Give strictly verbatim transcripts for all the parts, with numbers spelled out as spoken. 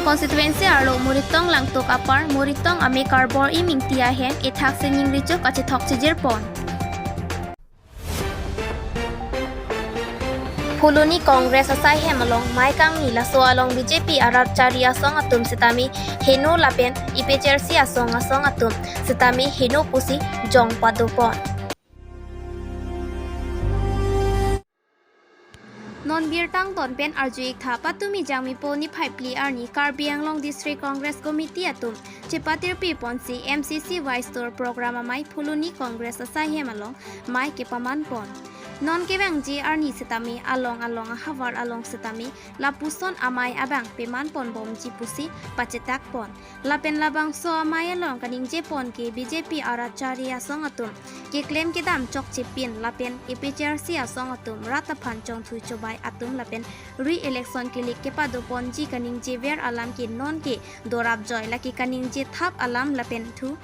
Constituency arlo Moritong Langtuk apar Moritong Amekar Bor-i Mingti ahem ethak sining recho kachethok chijir pon. Phuloni Congress asaihem along mei kangni, laso along B J P arat chari asong atum sitame heno lapen A P H L C asong asong atum sitame heno pusi jong pado pon. Non birta angton pen arju-ik tha, patumi Jangmipo niphai phli arni Karbi Anglong District Congress Committee atum chepatirpi ponsi M C C Vice Tour Program amei Phuloni Congress asaihem along mei kepaman pon. Non kevangji arni sitame along along ahavar along sitame lapuson amei abang peman pon bomji pusi pachetak pon. Lapen labangso amei along kaningje pon ke B J P arat chari asong atum keklem kedam chokche pin lapen A P H L C asong atum rat aphan chongthui chobai atum lapen re-election kilik kepado ponji kaningje ver alam ke non ke dorap joi lake kaningje thap alam lapen thu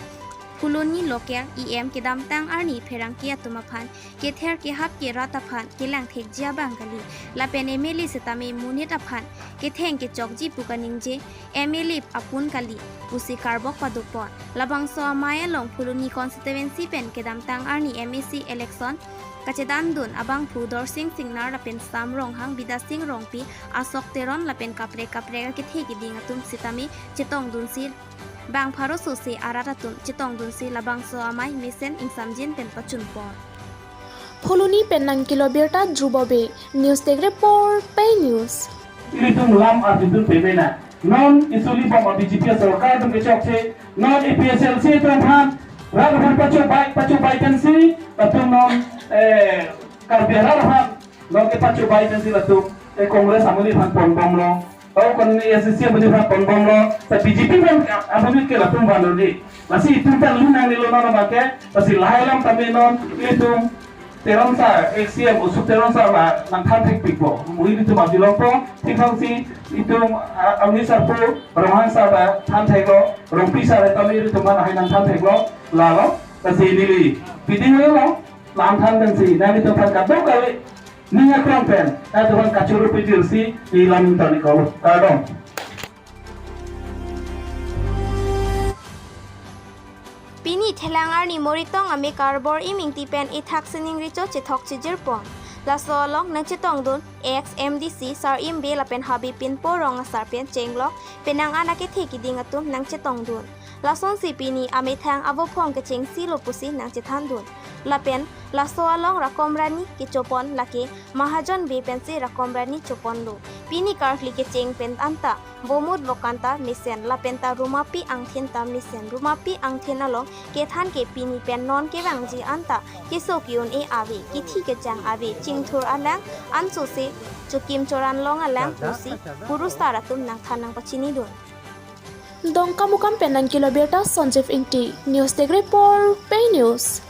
Phuloni local E M kedamtang arni pherangke atum aphan kether kehap ke rat aphan kelang thekji abang kali. Lapen M L A sitame monit aphan ketheng kechokji pu kaningje M L A apun kali pusi karbok pado pon. Labangso amei along Phuloni constituency pen kedamtang arni M A C election kachedandun abangphu Dorsing Singnar lapen Sam Ronghang, Bidya Sing Rongpi, Asok Teron lapen kaprek kaprek akethe keding atum sitame chetongdunsi bang pharo sose arat atum chetongdunsi labangso amei mesen ingsamjin pen pachun pon. Phuloni pen nangkelo birta Dhruba Bey, News Desk Report, Pei News. Ilitum lam arjudun pemena. Non isuli bom B J P sorkar atum kechokche. Non A P H L C atum aphan rat aphan pachobai pachobai pensi latum non, eh, Karbi arat aphan non kepachobai pensi latum, eh, Congress amonit aphan ponbomlo. Tau kon ni A C C amonit aphan ponbomlo. Ta B J P aphan amonit ke latum vanlo di. Lasi itum ta lunang ni lo non abang ke. Lasi lahai alam tame non itum Teron sir, ex C M Usop Teron sir ba nangthan thekpikpo. Muri itum abang longpo, thik thangsi itum, ah, Amni sir pu, Ronghang sir ba than theklo, Rongpi sir tame itum aphan lahai nangthan theklo, lalo, lasi neli piding lo, lam than pensi, nanglitum aphan kadokave ning akrong pen, nanglitum aphan kachoro pijirsi, neli lam than iklo. Kardom. Pini Thelang arni Moritong Amekar Bor-i Mingti pen ethak sining recho chethok chijir pon. Laso along nangchetongdun ex M D C Sar Im Bey lapen Habibpinpo Rong asar pen chenglok penang an akethe keding atum nangchetongdun. Lasonsi pini amethang avophong kechengsi lo pusi nangchethandun. Lapen laso along Rakom Rani kecho pon lake Mahajon Bey pensi Rakom Rani cho ponlo. Pini karkli kecheng pen anta bomut vokanta mesen lapen ta rumapi angthin ta mesen. Rumapi angthin along kethan ke pini pen non kevangji anta keso ke-un-e ave, kethi kejang ave, chingthur alang, ansose chokim choran long alang pusi kurusar atum nangthan nangpachinidun. Dongkamukam pen nangkelo birta Sanjeev Ingti, News Desk Report, Pei News.